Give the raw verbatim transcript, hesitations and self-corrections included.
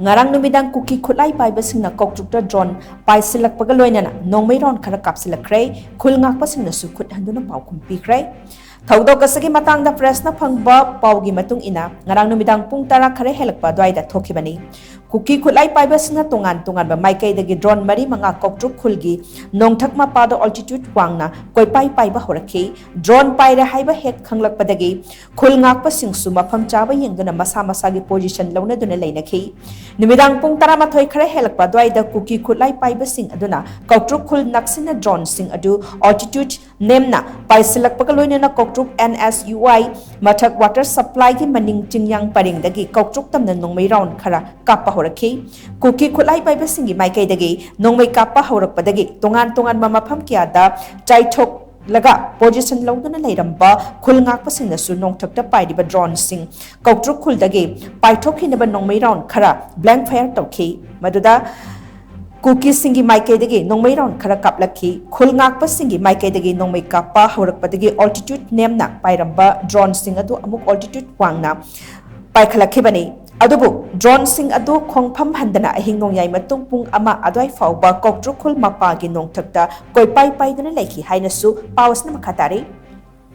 ꯉꯔꯥꯡ ꯅꯨꯃꯤꯗꯥꯡ ꯀꯨꯀꯤ ꯈꯨꯠꯂꯥꯏ ꯄꯥꯏꯕꯁꯤꯡꯅ ꯀꯧꯇ꯭ꯔꯨꯛꯇ ꯗ꯭ꯔꯣꯟ ꯄꯥꯏꯁꯤꯜꯂꯛꯄꯒ ꯂꯣꯏꯅꯅ ꯅꯣꯡꯃꯩ ꯔꯥꯎꯟ ꯈꯔ ꯀꯥꯞꯁꯤꯜꯂꯛꯈ꯭ꯔꯦ꯫ ꯈꯨꯜ ꯉꯥꯛꯄꯁꯤꯡꯅꯁꯨ ꯈꯨꯠ ꯍꯟꯗꯨꯅ ꯄꯥꯎꯈꯨꯝ ꯄꯤꯈ꯭ꯔꯦ꯫ ꯊꯧꯗꯣꯛ ꯑꯁꯤꯒꯤ ꯃꯇꯥꯡꯗ ꯄ꯭ꯔꯦꯁꯅ ꯐꯪꯕ ꯄꯥꯎꯒꯤ ꯃꯇꯨꯡ ꯏꯟꯅ, ꯉꯔꯥꯡ ꯅꯨꯃꯤꯗꯥꯡ ꯄꯨꯡ ꯇꯔꯥ ꯈꯔ ꯍꯦꯜꯂꯛꯄ ꯑꯗꯨꯋꯥꯏꯗ ꯊꯣꯛꯈꯤꯕꯅꯤ꯫ ꯀꯨꯀꯤ ꯈꯨꯠꯂꯥꯏ ꯄꯥꯏꯕꯁꯤꯡꯅ ꯇꯣꯉꯥꯟ ꯇꯣꯉꯥꯟꯕ ꯃꯥꯏꯀꯩꯗꯒꯤ ꯗ꯭ꯔꯣꯟ ꯃꯔꯤ ꯃꯉꯥ ꯀꯧꯇ꯭ꯔꯨꯛ ꯈꯨꯜꯒꯤ ꯅꯣꯡꯊꯛ ꯃꯄꯥꯗ ꯑꯣꯜꯇꯤꯇ꯭ꯌꯨꯠ ꯋꯥꯡꯅ ꯀꯣꯏꯄꯥꯏ ꯄꯥꯏꯕ ꯍꯧꯔꯛꯈꯤ꯫ ꯗ꯭ꯔꯣꯟ ꯄꯥꯏꯔꯦ ꯍꯥꯏꯕ ꯍꯦꯛ ꯈꯪꯂꯛꯄꯗꯒꯤ ꯈꯨꯜ ꯉꯥꯛꯄꯁꯤꯡꯁꯨ ꯃꯐꯝ ꯆꯥꯕ ꯌꯦꯡꯗꯨꯅ ꯃꯁꯥ ꯃꯁꯥꯒꯤ ꯄꯣꯖꯤꯁꯟ ꯂꯧꯅꯗꯨꯅ ꯂꯩꯅꯈꯤ꯫ ꯅꯨꯃꯤꯗꯥꯡ ꯄꯨꯡ ꯇꯔꯥꯃꯥꯊꯣꯏ ꯈꯔ ꯍꯦꯜꯂꯛꯄ ꯑꯗꯨꯋꯥꯏꯗ ꯀꯨꯀꯤ ꯈꯨꯠꯂꯥꯏ ꯄꯥꯏꯕꯁꯤꯡ ꯑꯗꯨꯅ ꯀꯧꯇ꯭ꯔꯨꯛ ꯈꯨꯜ ꯅꯛꯁꯤꯟꯅ ꯗ꯭ꯔꯣꯟꯁꯤꯡ ꯑꯗꯨ ꯑꯣꯜꯇꯤꯇ꯭ꯌꯨꯠ ꯅꯦꯝꯅ ꯄꯥꯏꯁꯤꯜꯂꯛꯄꯒ ꯂꯣꯏꯅꯅ ꯀꯧꯇ꯭ꯔꯨꯛ NSUI ꯃꯊꯛ ꯋꯥꯇꯔ ꯁꯄ꯭ꯂꯥꯏꯒꯤ ꯃꯅꯤꯡ ꯆꯤꯡꯌꯥꯡ ꯄꯔꯦꯡꯗꯒꯤ ꯀꯧꯇ꯭ꯔꯨꯛ ꯇꯝꯅ ꯅꯣꯡꯃꯩ ꯔꯥꯎꯟ ꯈꯔ ꯀꯥꯞꯄ ꯍꯧꯔꯛꯈꯤ꯫ ꯀꯨꯀꯤ ꯈꯨꯠꯂꯥꯏ ꯄꯥꯏꯕꯁꯤꯡꯒꯤ ꯃꯥꯏꯀꯩꯗꯒꯤ ꯅꯣꯡꯃꯩ ꯀꯥꯞꯄ ꯍꯧꯔꯛꯄꯗꯒꯤ ꯇꯣꯉꯥꯟ ꯇꯣꯉꯥꯟꯕ ꯃꯐꯝ ꯀꯌꯥꯗ ꯆꯥꯏꯊꯣꯛꯂꯒ ꯄꯣꯖꯤꯁꯟ ꯂꯧꯗꯨꯅ ꯂꯩꯔꯝꯕ ꯈꯨꯜ ꯉꯥꯛꯄꯁꯤꯡꯅꯁꯨ ꯅꯣꯡꯊꯛꯇ ꯄꯥꯏꯔꯤꯕ ꯗ꯭ꯔꯣꯟꯁꯤꯡ ꯀꯧꯇ꯭ꯔꯨꯛ ꯈꯨꯜꯗꯒꯤ ꯄꯥꯏꯊꯣꯛꯈꯤꯅꯕ ꯅꯣꯡꯃꯩ ꯔꯥꯎꯟ ꯈꯔ ꯕ꯭ꯂꯦꯡ ꯐꯥꯌꯔ ꯇꯧꯈꯤ꯫ ꯃꯗꯨꯗ ꯀꯨꯀꯤꯁꯤꯡꯒꯤ ꯃꯥꯏꯀꯩꯗꯒꯤ ꯅꯣꯡꯃꯩ ꯔꯥꯎꯟ ꯈꯔ ꯀꯥꯞꯂꯛꯈꯤ꯫ ꯈꯨꯜ ꯉꯥꯛꯄꯁꯤꯡꯒꯤ ꯃꯥꯏꯀꯩꯗꯒꯤ ꯅꯣꯡꯃꯩ ꯀꯥꯞꯄ ꯍꯧꯔꯛꯄꯗꯒꯤ ꯑꯣꯜꯇꯤꯇ꯭ꯌꯨꯠ ꯅꯦꯝꯅ ꯄꯥꯏꯔꯝꯕ ꯗ꯭ꯔꯣꯟꯁꯤꯡ ꯑꯗꯨ ꯑꯃꯨꯛ ꯑꯣꯜꯇꯤꯇ꯭ꯌꯨꯠ ꯋꯥꯡꯅ ꯄꯥꯏꯈꯠꯂꯛꯈꯤꯕꯅꯤ꯫ ꯑꯗꯨꯕꯨ ꯗ꯭ꯔꯣꯟꯁꯤꯡ ꯑꯗꯨ ꯈꯣꯡꯐꯝ ꯍꯟꯗꯅ ꯑꯍꯤꯡ ꯅꯣꯡꯌꯥꯏ ꯃꯇꯨꯡ ꯄꯨꯡ ꯑꯃ ꯑꯗꯨꯋꯥꯏ ꯐꯥꯎꯕ ꯀꯧꯇ꯭ꯔꯨꯛ ꯈꯨꯜ ꯃꯄꯥꯒꯤ ꯅꯣꯡꯊꯛꯇ ꯀꯣꯏꯄꯥꯏ ꯄꯥꯏꯗꯨꯅ ꯂꯩꯈꯤ ꯍꯥꯏꯅꯁꯨ ꯄꯥꯎ ꯑꯁꯤꯅ ꯃꯈꯥ ꯇꯥꯔꯤ꯫